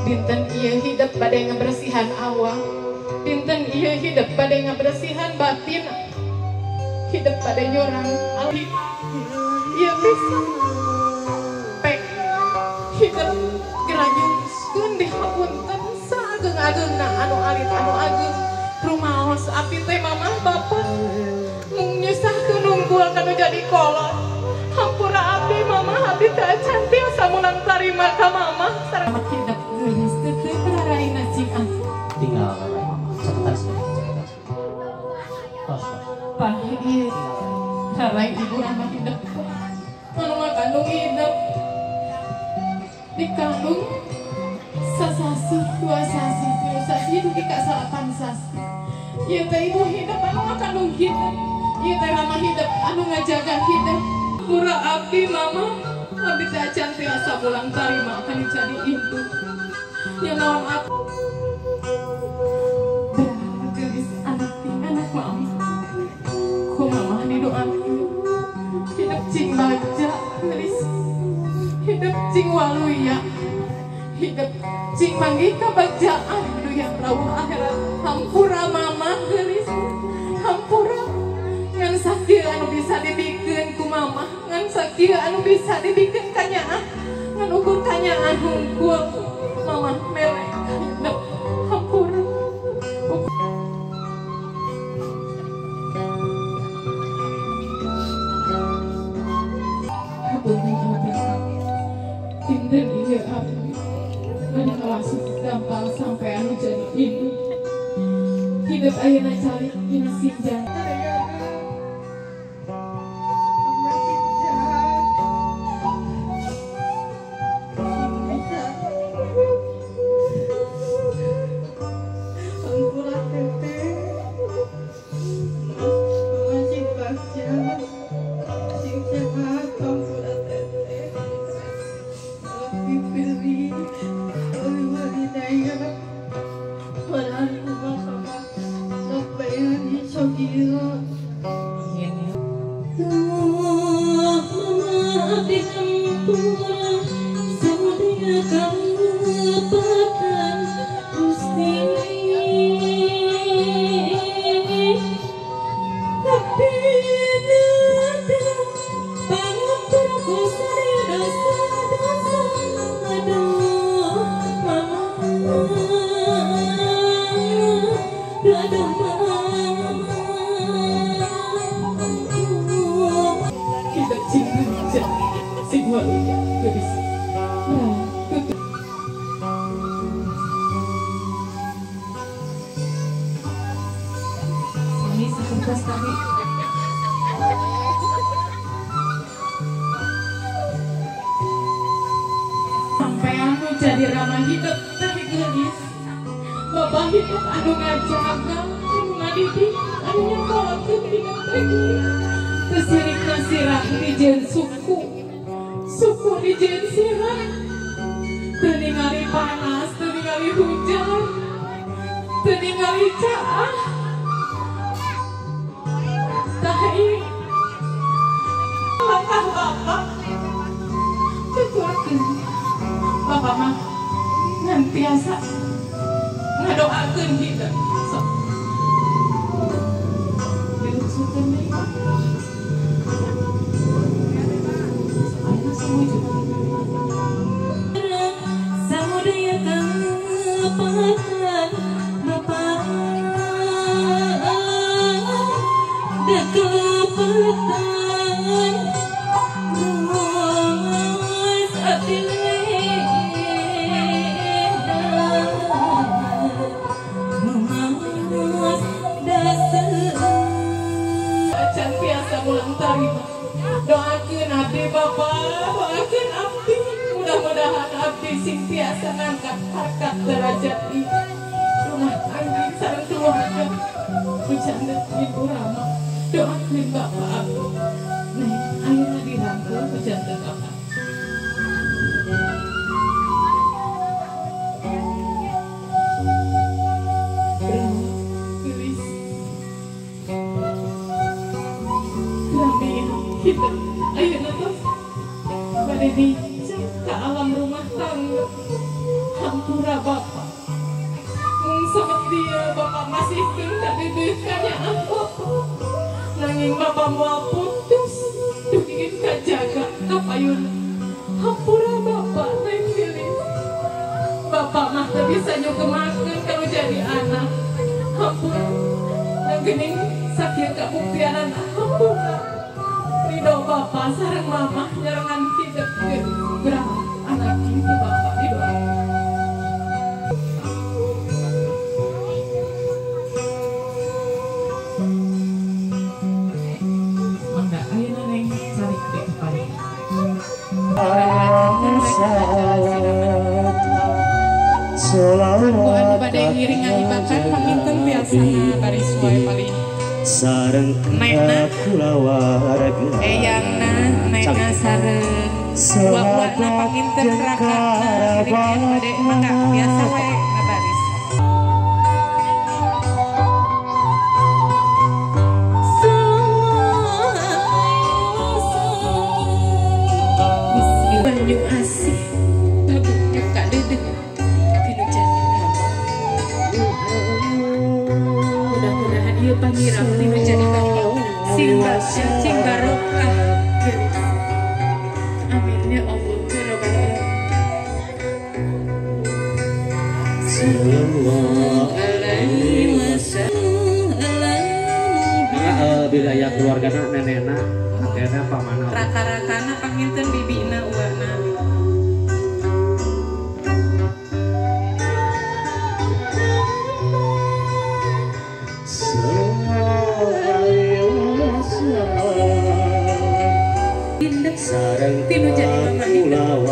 Dinten ieu hidup bade ngabersihan awak, dinten ieu hidup bade ngabersihan batin, hidup bade nyorang alih ieu pisan pek hidup geranyungskeun dihapunten saageng-agengna anu alit anu ageng rumaos abdi teh mamah bapak mung nyusahkeun nunggul kanu jadi kolot. Hampura abdi mamah abdi teh acan tiasa mulang tarima ka mamah sareng hidup geulis teu raraina cing ah tinggal rarai mama catatan sedikit catatan tos tah ieu rarai ibu ramah hidup anu ngakandung hidup dikandung sasasi dua sasi tilu sasi dugi ka salapan sasi ieu teh ibu hidup anu ngakandung hidup ieu teh ramah hidup anu ngajaga hidup. Pura abdi mama abdi teh acan tiasa pulang tarima kan jadi ibu nya naon aku geus anak anak mama ku mama didoakeun hidup cing bagja geulis hidup cing waluya hidup cing manggih kabagjaan dunya rawuh akhirat. Hampura mama geulis hampura ngan sakieu anu bisa dibikeun ku mama ngan sakieu anu bisa dibikeun ka nyaah ngan ukur ka nyaah hungkul mama mere hidup hampura. Hapunten abdi dinten ieu abdi anu kawasuh dampal sampai anu jadi ibu hidup ayeuna calik dina sinjang. Sampai anu jadi ramah hidup teh geulis bapak hidup anu ngajaga anu ngadidik anu nyekolakeun hidup teh geulis teu sirikna sirah dijieun suku suku dijieun sirah teu ningali panas teu ningali hujan teu ningali caah tah ieu langkah bapak tuturkeun bapak mah ngan tiasa ngadoakeun hidup sok hidup syukur deui ayeuna semua samudaya kalepatan bapak dekepetan mus abdi acan tiasa mulang tarima doakeun abdi bapak doakeun abdi mudah-mudahan abdi sing tiasa ngangkat harkat derajat di rumah tangga sareng keluarga bercanda ibu rama doakeun bapak abdi nih ayeuna dirangkul bercanda bapak. Hidup ayeuna tos bade Nincak ka alam rumah tangga. Hampura Bapak. Mung samet dia Bapak masih teu kadeudeukanya Bapak. Nanging Bapak moal putus dugikeun kajaga ka payuna. Hampura Bapak Neng Lilis. Bapak mah teu bisa nyukemakeun kalau jadi anak. Hampura. Nang geuning sakieu kabuktianana hampura. Ridho Bapak sareng Mamah nyarengan hidup gerang anak itu Bapak didoakan. Mangga ayeuna Neng cari di kepala. Ku anu bade ngiring ngahibakan panginten biasana baris wae paling sareng Nena kulawarga eyangna nena sareng uwa-uwana panginten rakana bade mangga biasa wae ngabaris. Banyu asih baguknya kadeudeuh tinu jadi rama. Mudah-mudahan ieu pangirang tinu jadi bapak sing bagja sing barokah. Amin ya Allah ya Rabbal alamin. Sallallahu alaihi wasallam. Bila aya keluargana nenekna kakekna pamana raka-rakana panginten bibina uwana. Tinu jadi mama hidup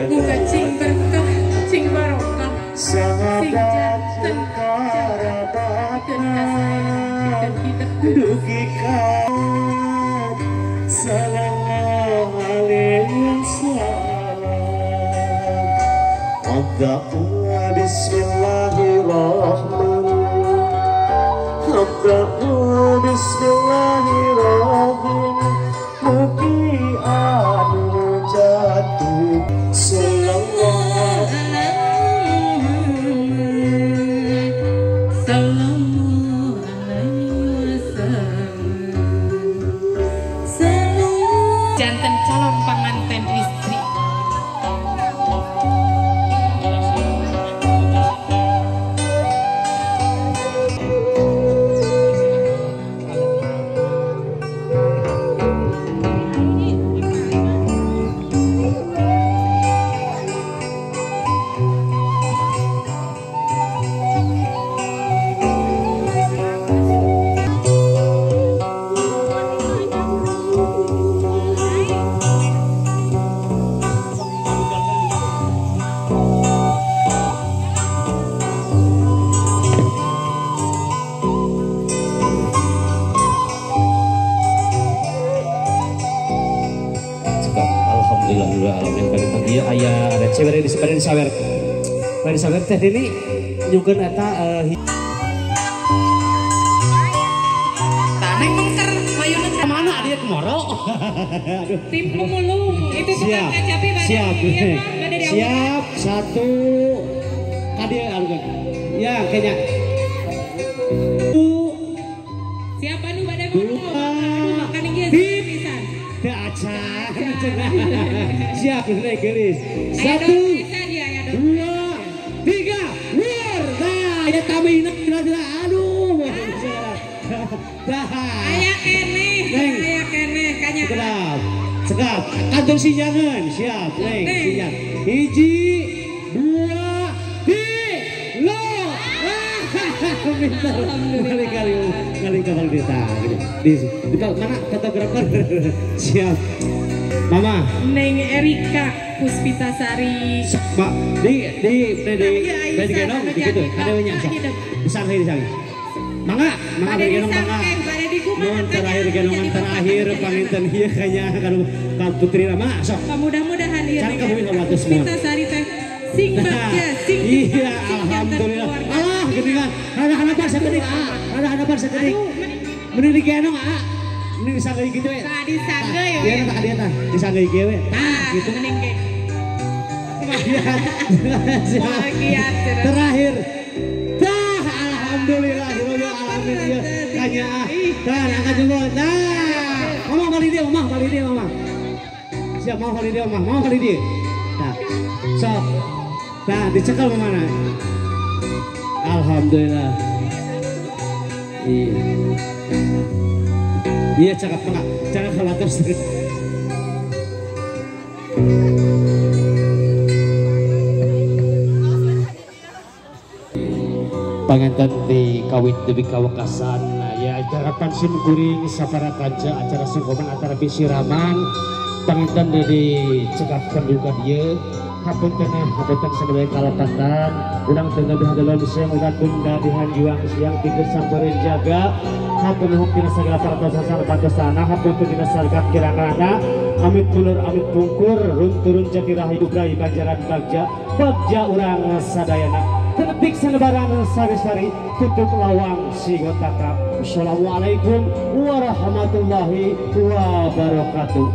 muga cing berkah cing barokah sing janten jaga pikeun kasaya pikeun hidup dugi ka sallallahu alaihi wasallam. Abda'u bismillahirrahmanirrahim. Abda'u bismillahirrahmanirrahim. Mugi anu jatuh sallallahu sallallahu alaihi wasallam. Janten calon panganten istri. Alhamdulillah aya ada cewek di sebenarnya sawer. Bari sawer teh ini nyukeun eta Taneng mengker mayuna ka mana dia kemoro. Aduh. Tim pemulung itu tukang kacapi bade. Siap. Iya, siap satu kadieu anu. Ya kayaknya. Siapa nu bade moro? Aduh makan ieu pisan. Teu acan. Siap naik gelis. 1 2 3 war. Nah, aya tamina aduh. Dah. Aya keneh, aya keneh kanya. Cekap. Cekap. Kantor sijangan, siap, Neng, siap. 1 2 3. Pintar. Kali kali kapal kita. Di mana fotografer? Siap. Mama. Neng Erika Puspitasari. Pak, di gendong gitu. Ada banyak. Besar di sana. Mangga, mangga gendong mangga. Mohon terakhir gendongan terakhir panginten ieu kayaknya kalau Kak Putri Rama sok. Mudah-mudahan ieu. Puspitasari teh sing bagja, sing iya, alhamdulillah. Alah, geuningan. Rada-hanapan sakedik, ah. Rada-hanapan sakedik. Mending digendong, ah. Mending disanggeuy kitu we. Tah disanggeuy we. Ieu tah dieu tah, disanggeuy kieu we. Tah. gitu. Mending ge. Siap. Terakhir. Dah alhamdulillahirabbil alamin ieu kanyaah. Tah angkat jempol. Nah, mama balik dia, mama balik dia, mama. Siap mau balik dia, mama. Mau balik dia. Nah, sok. Nah, dicekel mana? Alhamdulillah. Iya. Iya cakap enggak? Jangan khawatir serius. Panganten di kawit deui kawekasan ya acara sim kuring sapara kanca acara sungkoman acara bisiraman panganten di cekapkeun juga dieu hapunten hapunten sadaya kalepatan urang teu gaduh siang urang bunda dihanjuang siang tiger samperin jaga hapunten dina sagala paratosan pantosana hapunten dina sagala kirangana amit mulur amit pungkur runturun jati rahayu rayi banjaran bagja bagja urang sadayana tertik selebaran sari-sari tutup lawang sigotaka. Assalamualaikum warahmatullahi wabarakatuh.